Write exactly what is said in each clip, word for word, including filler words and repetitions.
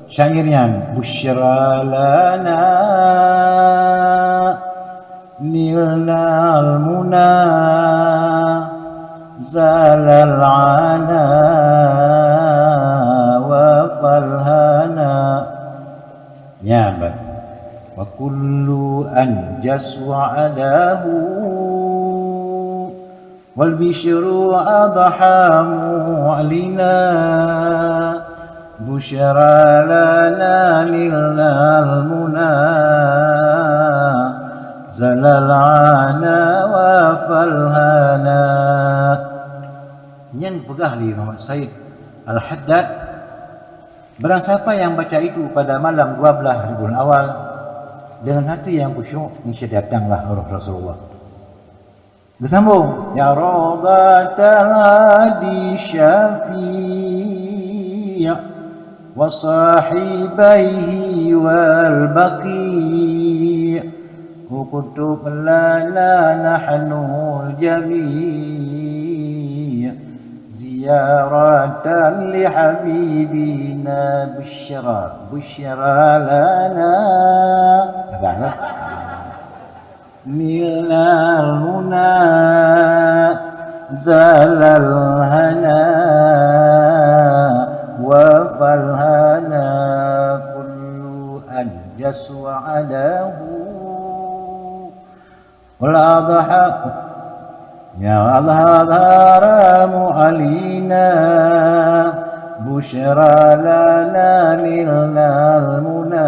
Syair nyan, "Busyra lana nilnal muna, zalal ana wa falhana." Nyan ban. "Wa kullu anjas wa adahu, wal bisyru adha mu'lina, busyra lana nilnal muna, zalal ana wa falhana." Nyan peugah lé Muhammad Said Al-Haddad, barang siapa yang baca itu pada malam dua belas Rabiul Awal dengan hati yang khusyuk, niscaya datanglah roh Rasulullah. Disambung, "Ya Rawdatal Hadi Syafi' wa sahibaihi wal baqi', uktub lana nahnul jami' ziyaratan li habibina, busyra, busyra lana." Dah lah. Nilnal muna, zalal hana wa falhana, kullu anjas wa adahu, wal adha, ya Allah, adhara mu'alina, busyra lana nilnal muna,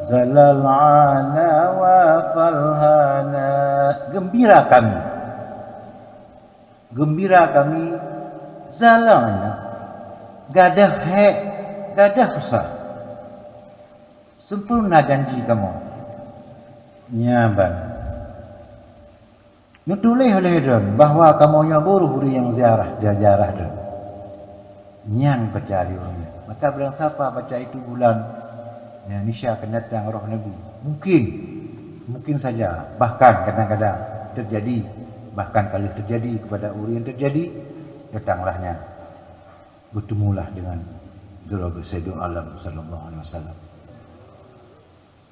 zalal ana wa falhana. Gembira kami, gembira kami, zalal ana, gadôh hék, gadôh tusa. Sempurna janji kamoe. Nyan ban. Neutuléh lé droe bahwa kamoe nyoe boh ureuëng nyang ziarah, ziarah droe. Nyan baca lé ureuëng nyan. Maka barang sapa baca itu bulan, ya, niscaya akan datang roh Nabi. Mungkin, mungkin saja, bahkan kadang-kadang terjadi, bahkan kalau terjadi kepada ureuëng nyang terjadi, datanglah nyan. Bertemulah dengan Zuraga Sayyidul Alam sallallahu alaihi wasallam.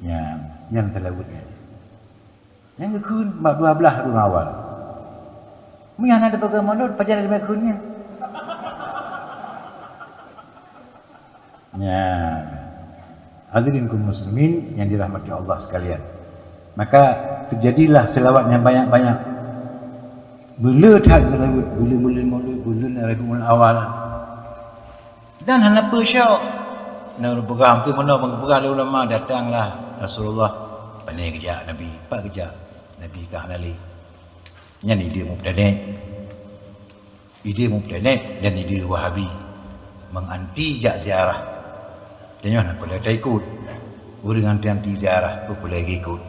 Nyan, nyan seulaweuet nyan. Nyang geukheun bak dua belas Rabiul Awal. Meunyo hana teupeugah maulud, pajan geukheun nyan? Nyan. Hadirin kaum muslimin yang dirahmati Allah sekalian. Maka terjadilah selawat yang banyak-banyak. Beu le that seulaweuet, buleuen-buleuen maulud, buleuen Rabiul Awal. Dan hana peue syok. Na ureuëng peugah, meuteumeunoe peugah lé ulama, datanglah Rasulullah. Pane geujak Nabi? Pat geujak? Nabi ka hana lé. Nyan idé mubtadi'. Idé mubtadi' dan idé Wahabi. Menganti jak ziarah. Tanyoe hana peureulée taikot. Ureuëng anti-anti ziarah, peue peureulée geukot?